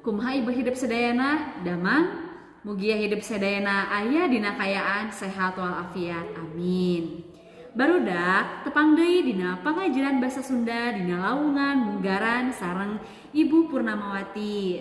Kumaha ibu hidep sadayana? Damang? Mugia hidep sadayana aya dina kaayaan sehat walafiat. Amin. Barudak, tepang deui dina pangajaran bahasa Sunda dina lawungan munggaran sareng Ibu Purnamawati.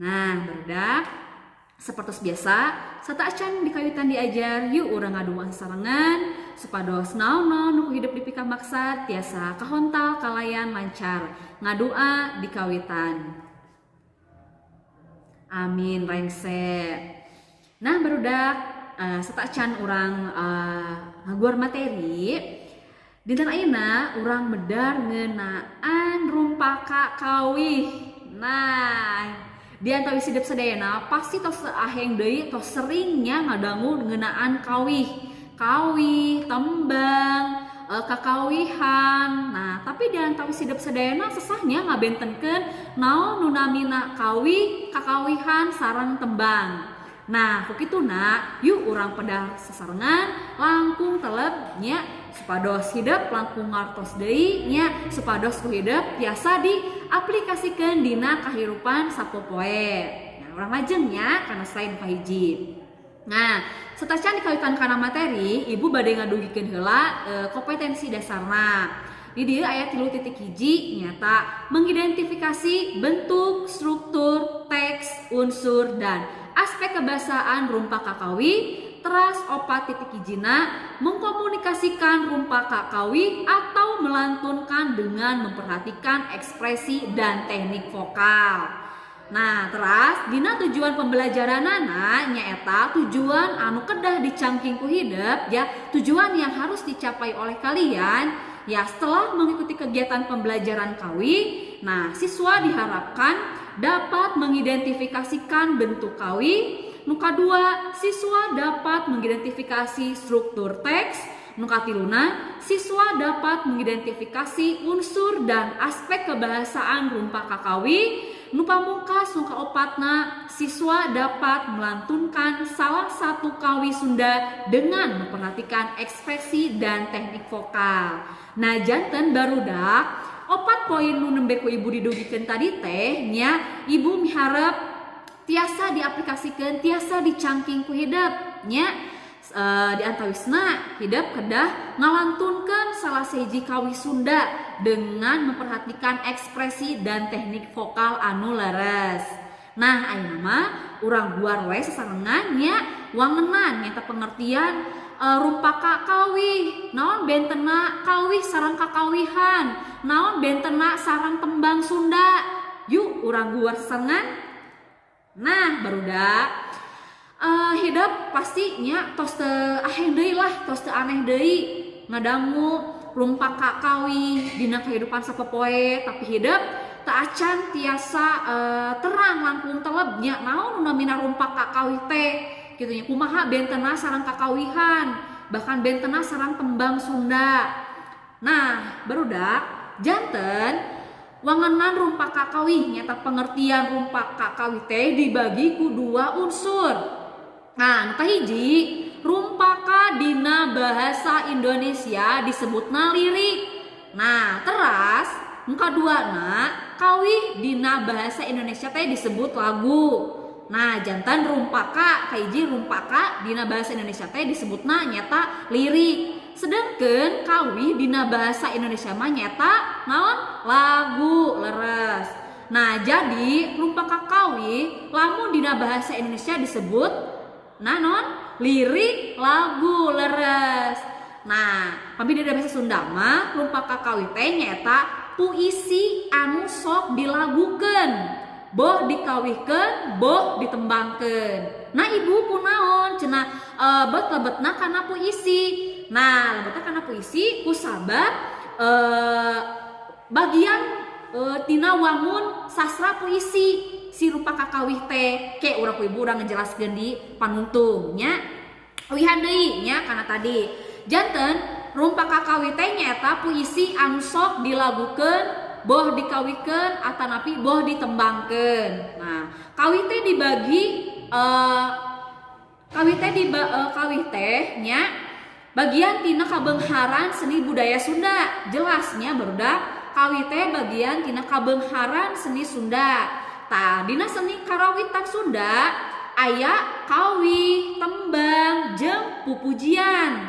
Nah, barudak, seperti biasa, sateuacan dikawitan diajar, yuk urang ngadua sasarengan supados naon-naon nu ku hidep dipikamaksad tiasa kahontal kalayan lancar. Ngadua dikawitan. Amin, rengse. Nah, barudak, sateuacan urang ngaguar materi, dinten ayeuna urang medar ngeunaan rumpaka kawih. Nah, di antawis hidep sadayana pasti tos aheng deui, tos seringnya ngadangu ngeunaan kawih. Kawih, tembang, kakawihan. Nah, tapi di antawis hidep sadayana sesahnya ngabentenkeun naon nu namina kawih, kakawihan sareng tembang. Nah, ku kituna yuk urang pedar sasarengan langkung teleb nya, supados hidep langkung ngartos deui nya, supados ku hidep tiasa diaplikasikeun dina kahirupan sapopoe. Nah, urang lajeng nya kana slide kahiji. Nah, sateuacan dikawitan kana materi, ibu bade ngadugikeun heula kompetensi dasarna. Di dieu aya 3.1, nyaeta mengidentifikasi bentuk, struktur, teks, unsur, dan aspek kebahasaan rumpaka kawih. Teras 4.1na mengkomunikasikan rumpaka kawih atau melantunkan dengan memperhatikan ekspresi dan teknik vokal. Nah, teras dina tujuan pembelajaranana nyaeta tujuan anu kedah dicangking ku hidep ya, tujuan yang harus dicapai oleh kalian ya setelah mengikuti kegiatan pembelajaran kawih. Nah, siswa diharapkan dapat mengidentifikasikan bentuk kawih. Nu kadua, siswa dapat mengidentifikasi struktur teks. Nu katiluna, siswa dapat mengidentifikasi unsur dan aspek kebahasaan rumpaka kawih. Nu pamungkas, nu kaopatna, siswa dapat melantunkan salah satu kawih Sunda dengan memperhatikan ekspresi dan teknik vokal. Nah, janten barudak, opat poin nu nembe ku ibu didugikeun tadi teh nya, ibu miharep tiasa diaplikasikan, tiasa dicangking ku hidep nya. Di antawisna hidep kedah ngalantunkan salah sahiji kawih Sunda dengan memperhatikan ekspresi dan teknik vokal anu leres. Nah, ayeuna mah urang guar we sasarengan nya wangenan nyata pengertian rumpaka kawih, naon bentena kawih sareng kakawihan, naon bentena sareng tembang Sunda. Yuk urang guar sasarengan. Nah, barudak, hidep pastinya tos teu aheng deui lah, tos teu aneh deui ngadangu rumpaka kawih dina kehidupan sapopoe, tapi hidep teu acan tiasa terang langkung telebnya naon nu namina rumpaka kawih teh kitu nya, kumaha bentena sareng kakawihan, bahkan bentena sareng tembang Sunda. Nah, barudak, janten wangenan rumpaka kawih nyata pengertian rumpaka kawih teh dibagi ku dua unsur. Nah, nu kahiji, rumpaka dina bahasa Indonesia disebutna lirik. Nah, teras nu kaduana, kawih dina bahasa Indonesia teh disebut lagu. Nah, janten rumpaka kahiji, rumpaka dina bahasa Indonesia teh disebutna nyata lirik. Sedangkan kawih dina bahasa Indonesia mah nyata naon? Lagu, leres. Nah, jadi rumpaka kawih lamun dina bahasa Indonesia disebut naon? Lirik lagu, leres. Nah, pami dina bahasa Sunda mah rumpaka kawih teh nyaeta puisi anu sok dilagukeun, boh dikawihkeun, boh ditembangkeun. Nah, ibu, kunaon cenah bet lebetna kana puisi? Nah, lebetna kana puisi kusabab bagian tina wangun sastra puisi si rumpaka kawih teh. Ke urang ku ibu urang ngejelaskeun di panungtung nya. Uihan deui nya kana tadi, janten rumpaka kawih teh nyaeta puisi anu sok dilagukeun, boh dikawihkeun atanapi boh ditembangkeun. Nah, kawih teh dibagi kawih teh di kawih teh nya bagian tina kabeungharan seni budaya Sunda. Jelasnya, barudak, kawih teh bagian tina kabeungharan seni Sunda. Tah, dina seni karawitan Sunda aya kawih, tembang, jeung pupujian.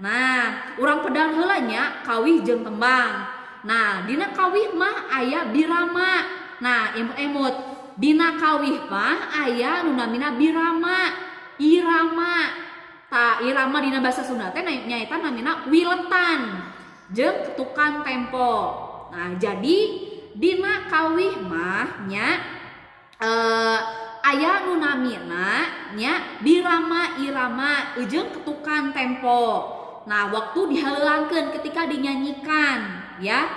Nah, urang pedar heula nya kawih jeung tembang. Nah, dina kawih mah aya birama. Nah, emut-emut, dina kawih mah aya nu namina birama, irama. Tah, irama dina bahasa Sunda teh nyaeta namina wiletan jeung ketukan tempo. Nah, jadi dina kawih mah nya aya nu namina nya birama, irama jeung ketukan tempo. Nah, waktu dihalelangkeun ketika dinyanyikan ya.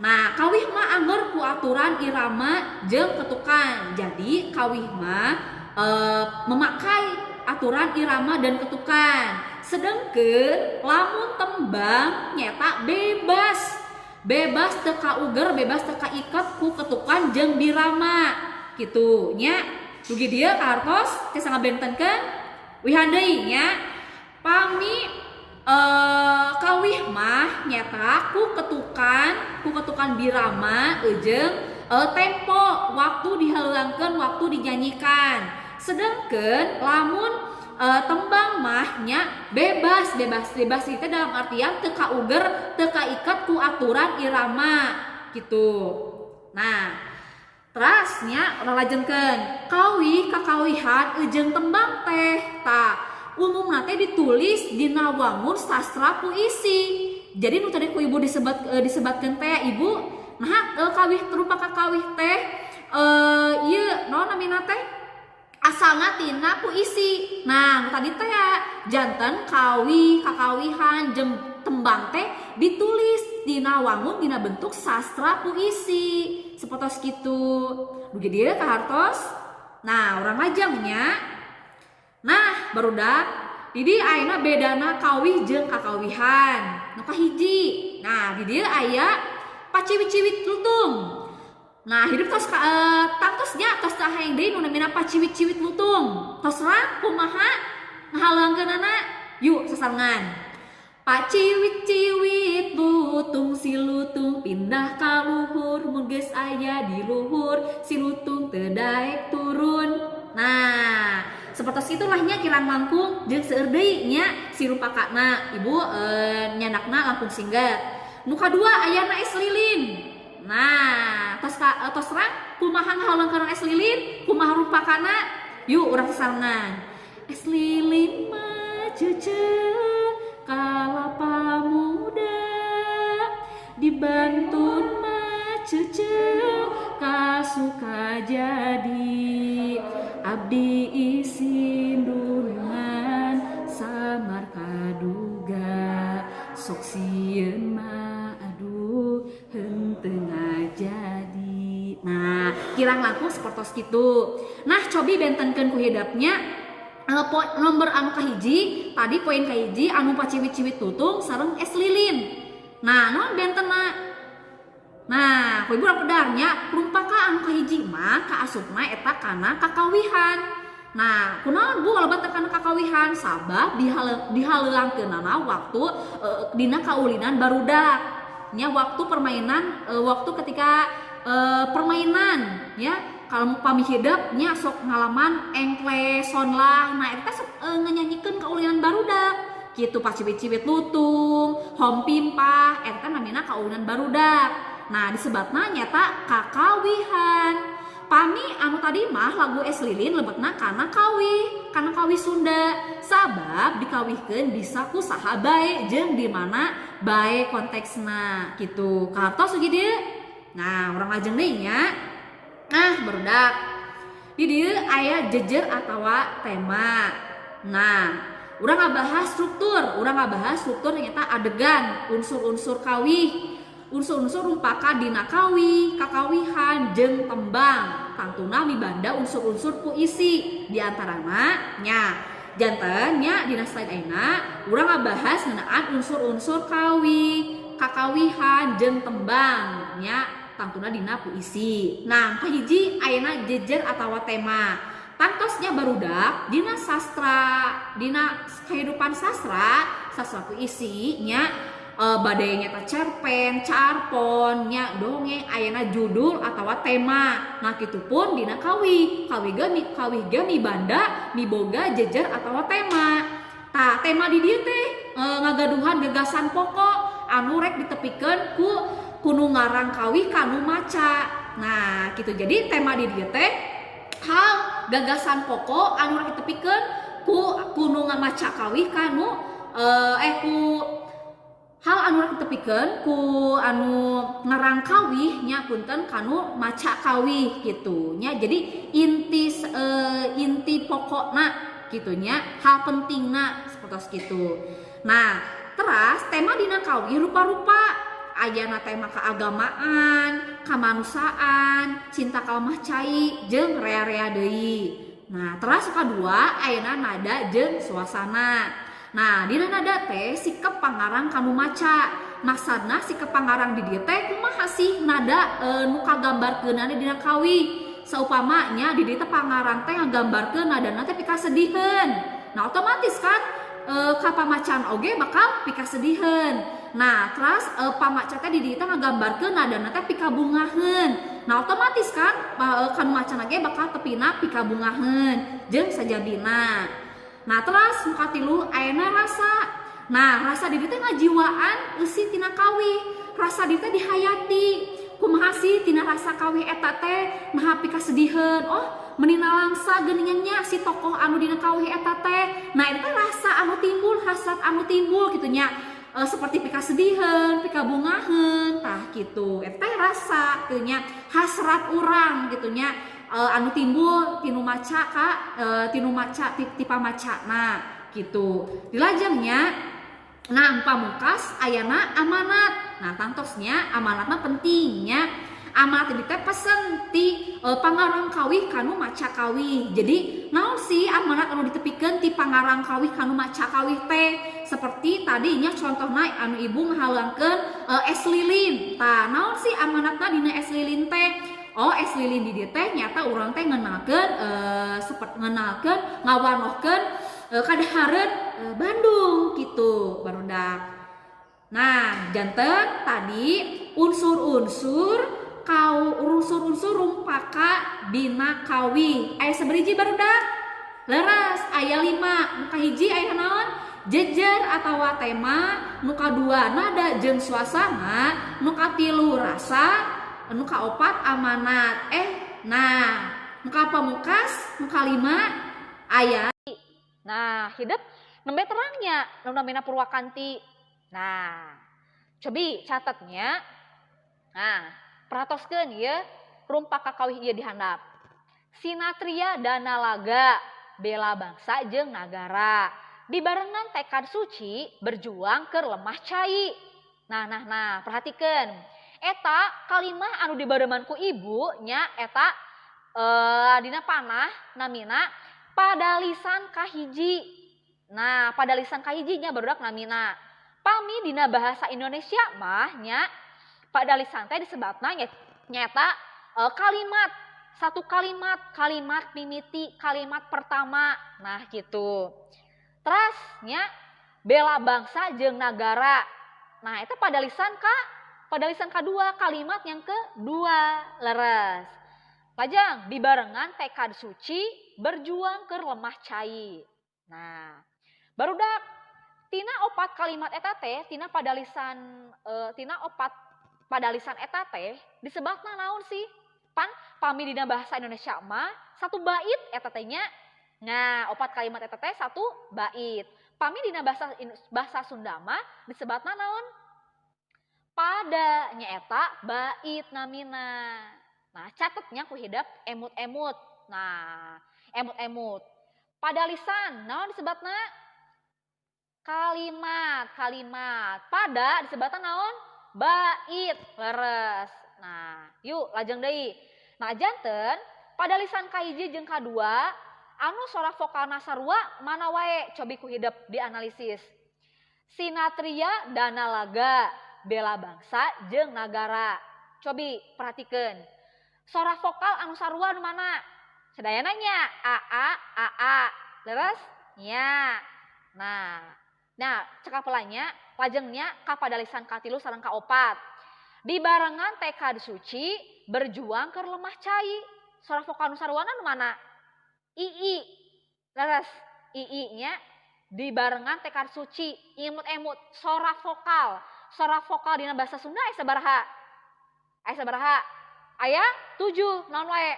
Nah, kawih mah angger ku aturan irama jeung ketukan. Jadi kawih mah memakai aturan irama dan ketukan. Sedangkan lamun tembang nyata bebas. Bebas teu kauger, bebas teu kaiket ku ketukan jeung birama gitu nya. Dugi dieu kahartos tiasa ngabentenkeun, uihan deui nya. Pami kawih mah nyata ku ketukan birama jeung tempo waktu dihalelangkeun, waktu dinyanyikan. Sedangkan lamun tembang mah nya bebas, bebas, bebas itu dalam artian teu kauger, teu kaiket ku aturan irama gitu. Nah, terasnya urang lajengkeun kawih, kakawihan jeung tembang teh tah umumna teh ditulis dina wangun sastra puisi. Jadi nu tadi ku ibu disebatkeun teh ibu, nah, kawih rupa kakawih teh ieu naon namina teh asalna tina puisi. Nah, nu tadi teh ya, janten kawih, kakawihan jeung tembang teh ditulis dina wangun, dina bentuk sastra puisi sepotos kitu. Dugi dieu kahartos. Nah, urang lajengnya. Nah, barudak, di ayeuna bedana kawih jeung kakawihan. Nu kahiji. Nah, di dieu aya paciwit-ciwit lutung. Nah, hidup tos tangtos nya tos hayang deui nu namina paciwit-ciwit lutung. Tos lah kumaha ngahalangkeunana? Yuk sasarengan. Paciwit-ciwit lutung, si lutung pindah ka luhur, mun geus aya di luhur si lutung teu daek turun. Nah, seperti itulah nya kirang langkung jeung seueur deui nya si rupakana ibu nyandakna langkung singget. Nu kadua ayana es lilin. Nah, tos terang kumaha ngahalangkeun es lilin, kumaha rupakana? Yuk urang sasarengan. Es lilin mah cece kalapa muda, dibantun mah cece kasuka jadi, abdi isin dulungan samar kaduga, sok sieun mah aduh henteu ngajadi. Nah, kirang langkung sapertos kitu. Nah, cobi bentenkeun ku hidapnya nomor anu kahiji tadi, poin kahiji anu paciwit-ciwit lutung sareng es lilin. Nah, naon bentenna? Nah, ku ibu pedarnya rumpaka anu kahiji mah kaasupna eta kana kakawihan. Nah, kunaon bu lebet kana kakawihan? Sabab dihalelangkeunana waktu dina kaulinan barudak nya, waktu permainan, waktu ketika permainan ya. Kalau pami hidep nya sok ngalaman engkleson lah. Nah, eta sok nganyanyikeun kaulinan barudak gitu, paciwit-ciwit lutung, hom pimpah, eta namina kaulinan barudak. Nah, disebatna nyata kakawihan. Pami anu tadi mah lagu es lilin lebetna kana kawih, kana kawih Sunda, sabab dikawihkeun bisa ku saha bae jeung di mana bae konteksna gitu. Kahartos dugi dieu? Nah, urang lajeng deui nya. Nah, barudak, di dieu aya jejer atawa tema. Nah, urang ngabahas struktur, urang ngabahas struktur ternyata adegan, unsur-unsur kawih, unsur-unsur rumpaka dina kawih, kakawihan jeung tembang. Tangtuna mibanda unsur-unsur puisi di antarana nya. Janten nya dina slide ayeuna urang ngabahas ngeunaan unsur-unsur kawih, kakawihan jeung tembang nya, tangtuna dina puisi. Nah, kahiji ayeuna jejer atawa tema. Tangtosnya barudak, dina sastra, dina kehidupan sastra, sastra puisi nya. Bade nyata cerpen, carpon, nya dongeng, ayana judul atawa tema. Nah kitu pun dina kawih, kawih ge mibanda miboga jejer atawa tema. Tah tema di dieu teh ngagaduhan gagasan pokok anu rek ditepikeun ku nu ngarang kawih ka nu maca. Nah kitu, jadi tema di dieu teh hal gagasan pokok anu rek ditepikeun ku nu ngamaca kawih ka nu ku hal anu rek ditepikeun ku anu ngarang kawih nya punten kanu maca kawih gitu nya. Jadi inti pokokna gitu nya, hal pentingna seperti gitu. Nah teras tema dina kawih rupa-rupa, ayana tema keagamaan, kemanusiaan, cinta kalemah cai jeung rea-rea deui. Nah teras kadua ayana nada jeung suasana. Nah dina nada teh sikap pangarang kanu maca. Maksudna sikap pangarang di dieu teh kumaha sih nada nu kagambarkeunana dina kawih. Saupamanya di dieu teh pangarang teh ngagambarkeun nadana teh pikasediheun. Nah otomatis kan ka pamacan oge bakal pikasediheun. Nah terus pamaca teh di dieu teh ngagambarkeun nadana teh pikabungaheun. Nah otomatis kan kanu maca ge bakal tepina pikabungaheun jeung sajabina. Nah terus nu katilu ayana rasa. Nah rasa di dieu teh ngajiwaan eusi tina kawih. Rasa di dieu teh dihayati. Kumaha sih tina rasa kawih eta teh naha pikasediheun. Oh meni nalangsa geuningan nya si tokoh anu dina kawih eta teh. Nah eta rasa anu timbul, hasrat anu timbul gitu nya. Seperti pikasediheun, pikabungaheun, tah gitu. Eta teh rasa teu nya, hasrat urang gitu nya. Anu timbul tinu maca ka tinu maca ti pamacana gitu. Dilajengnya nah pamungkas ayana amanat. Nah tangtosnya amanat mah pentingnya. Amanat ini teh pesen ti pangarang kawih kanu maca kawih. Jadi naon sih amanat anu ditepikeun ti pangarang kawih kanu maca kawih teh? Seperti tadinya contohna anu ibu ngahalangkeun es lilin. Tah naon sih amanatna dina es lilin teh? Oh es lilin di dieu teh nyata urang teh ngenalkeun seperti ngenalkeun ngawanohkeun kadahareun Bandung gitu barudak. Nah janten tadi unsur-unsur kau unsur-unsur rumpaka dina kawih aya sabariji barudak? Leres, aya 5. Nu kahiji aya naon? Jejer atawa tema. Nu kadua nada jeung suasana, nu katilu rasa, nu kaopat amanat. Nah nu kapamungkas nu kalima aya. Nah hidup nembe terangnya nu namina Purwakanti. Nah cobi catatnya. Nah perhatoskeun ieu rumpaka kawih ieu dihandap. Sinatria Danalaga bela bangsa jeung nagara dibarengan tekad suci berjuang keur lemah cai. Nah nah nah perhatikeun eta kalimah anu dibareman ku ibu nya eta dina panah namina padalisan kahiji. Nah padalisan kahiji nya barudak namina. Pami dina bahasa Indonesia mah nya padalisan teh disebatna nyata kalimat, satu kalimat, kalimat mimiti, kalimat pertama. Nah gitu. Terus nya bela bangsa jeung nagara. Nah itu padalisan kedua, kalimat yang kedua leres. Lajeng dibarengan tekad suci berjuang keur lemah cai. Nah barudak tina opat kalimat eta teh tina padalisan tina opat padalisan eta teh disebatna naon sih? Pan pami dina bahasa Indonesia mah satu bait eta teh nya. Nah, opat kalimat eta teh satu bait. Pami dina bahasa Sunda mah disebatna naon? Pada nyaeta bait namina. Nah, catetnya ku hidep emut-emut. Nah, emut-emut. Padalisan naon disebatna? Kalimat, kalimat. Pada disebatna naon? Bait, leres. Nah, yuk lajeng deui. Nah, janten padalisan kahiji jeung kadua anu sora vokalna sarua mana wae cobi ku hidep dianalisis. Sinatria Danalaga bela bangsa jeung nagara. Cobi perhatikeun. Sora vokal anu sarua nu mana? Sadayana nya A A A A. Leres? Nya. Nah, Nah, cekap heula nya, lajengnya ka padalisan katilu sareng kaopat. Dibarengan tekad suci berjuang keur lemah cai. Sora vokal nu saruana nu mana? II. Leres, II nya dibarengan tekad suci, imut-emut sora vokal. Sora vokal dina bahasa Sunda aya sabaraha? Aya sabaraha? Aya 7, naon wae?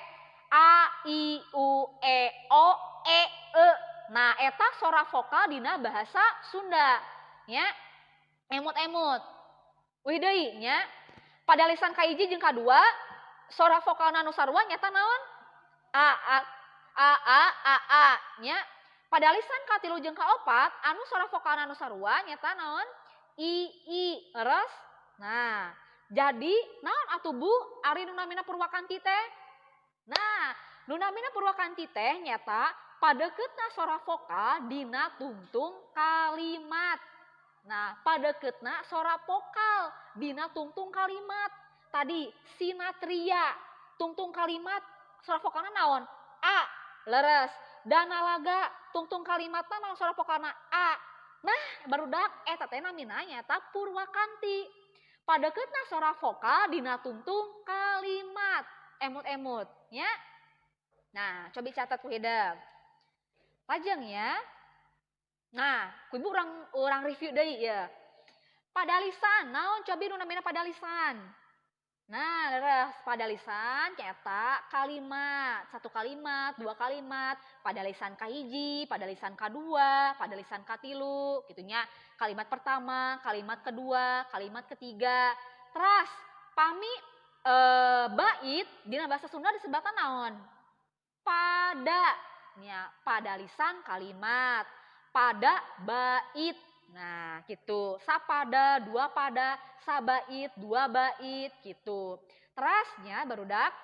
A, I, U, E, O, E, E. Nah, eta sora vokal dina bahasa Sunda nya. Emut-emut. Wih deui nya. Padalisan kahiji jeung kadua sora vokalna nu sarua nyata naon? A, A, A, A, A, A nya. Padalisan katilu jeung kaopat anu sora vokalna nu sarua nyata naon? I, I, leres. Nah, jadi naon atuh Bu ari nu namina purwakanti teh? Nah, nu namina purwakanti teh nyata padekeutna sora vokal dina tungtung kalimat. Nah, padekeutna sora vokal dina tungtung kalimat. Tadi sinatria tungtung kalimat sora vokalna naon? A, leres. Danalaga tungtung kalimatna naon sora vokalna? A. Nah, barudak eta teh namina nyaeta purwakanti. Padekeutna sora vokal dina tungtung kalimat. Emut-emut nya. Nah, cobi catat ku hidep. Lajeng ya. Nah, ku ibu urang review deui ya. Padalisan, naon cobi nu namina padalisan? Nah, leres, padalisan nyaeta kalimat, satu kalimat, dua kalimat, padalisan kahiji, padalisan kadua, padalisan katilu, gitunya. Kalimat pertama, kalimat kedua, kalimat ketiga. Teras, pami bait dina bahasa Sunda disebutna naon? Pada, nya, padalisan kalimat, pada bait. Nah, gitu. Sapada, dua pada, sabait, dua bait, gitu. Terasnya barudak,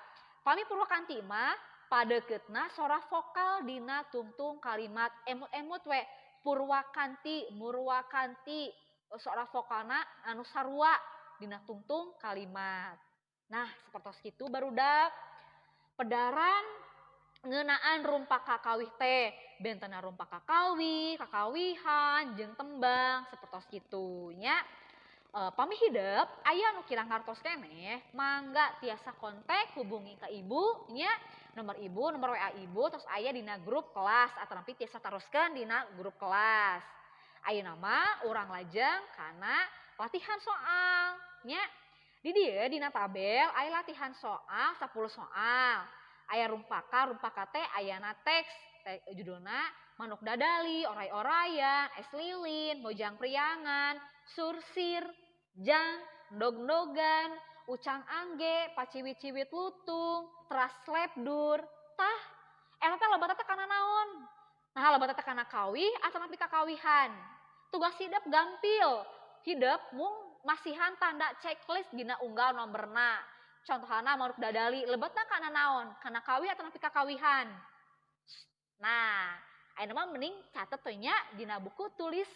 pami purwakanti mah padekeutna sora vokal dina tungtung kalimat. Emut-emut we purwakanti, murwakanti, sora vokalna anu sarua dina tungtung kalimat. Nah, sapertos kitu barudak. Pedaran ngeunaan rumpak kakawih teh, bentena rumpak kakawih, kakawihan, jeung tembang sapertos kitu nya. Pami hidep aya nu kirang ngartos keneh, mangga tiasa kontak hubungi ka ibu nya, nomor ibu, nomor WA ibu, terus aya dina grup kelas atanapi tiasa taroskeun dina grup kelas. Ayeuna mah urang lajeng kana latihan soal nya. Di dieu dina tabel aya latihan soal 10 soal. Aya rumpaka, rumpaka teh ayana teks, judulna Manuk Dadali, Oray-orayan, Es Lilin, Mojang Priangan, Sursir, Jang, Dog-dogan, Ucang Angge, Paciwit-ciwit Lutung, Teras Lepdur. Tah, eta teh lebetna teh kana naon? Nah, lebetna teh kana kawih atanapi kakawihan. Tugas hidep gampil. Hidep mung masihan tanda checklist dina unggal nomorna. Contohna Manuk Dadali lebetna kana naon? Kana kawih atanapi kakawihan. Nah, ayeuna mah mending catet we nya dina buku tulis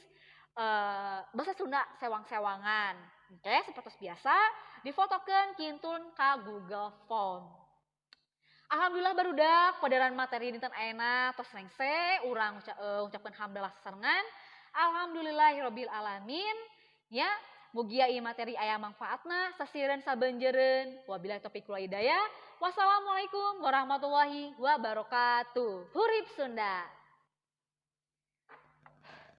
bahasa Sunda sewang-sewangan. Oke, seperti biasa difotokeun kintun ka Google Form. Alhamdulillah barudak padaran materi dinten ayeuna tos rengse, urang ucapkeun hamdalah sasarengan. Alhamdulillahirabbil alamin ya. Mugia ieu materi aya manfaatna, sasieureun sabenjeureun. Wabillahi taufiq wal hidayah. Wassalamualaikum warahmatullahi wabarakatuh. Hurip Sunda.